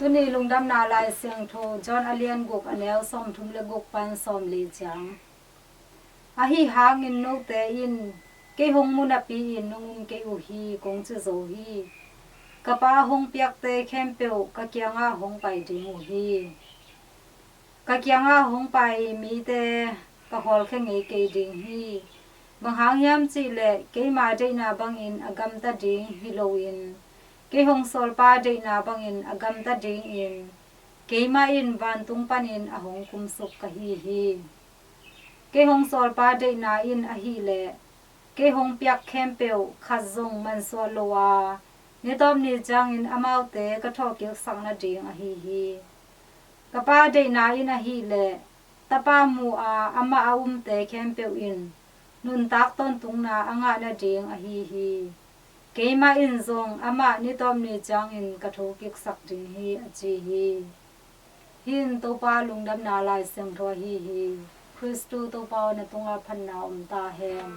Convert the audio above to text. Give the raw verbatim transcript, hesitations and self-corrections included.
Tuni lungdamna Lai Siangtho John a lian guk, a neu sawmthum le guk pan sawmli ciang. Ahi hangin note in kei hong mu napi-in nong um kei uh hi, kong ci zo hi. Ka Pa hong piakte khempeuh ka kiangah hong pai ding uh hi. Ka kiangah hong pai mite ka hawlkhia ngei kei ding hi. Bang hang hiam cihleh keima deihna bangin a gamta ding hi loin, kei hong sawlpa deihna bangin a gamta dingin keimah in vantung panin a hong kumsuk ka hi hi. Kei hong sawlpa deihna in ahileh kei hong piak khempeuh khat zong mansuah lo a, ni tawp ni ciangin amaute ka thawhkiksak nading ahi hi. Ka Pa deihna in ahileh Tapa mu a amah a umte khempeuh in nuntak tawntungna a ngah nading ahi hi. Keimah in zong amah ni tawp ni ciangin ka thokiksak ding hi, a ci hi. Hih in Topa lungdamna Lai Siangtho ahi hi. Khristu Topa aw, na tungah phatna om ta hen.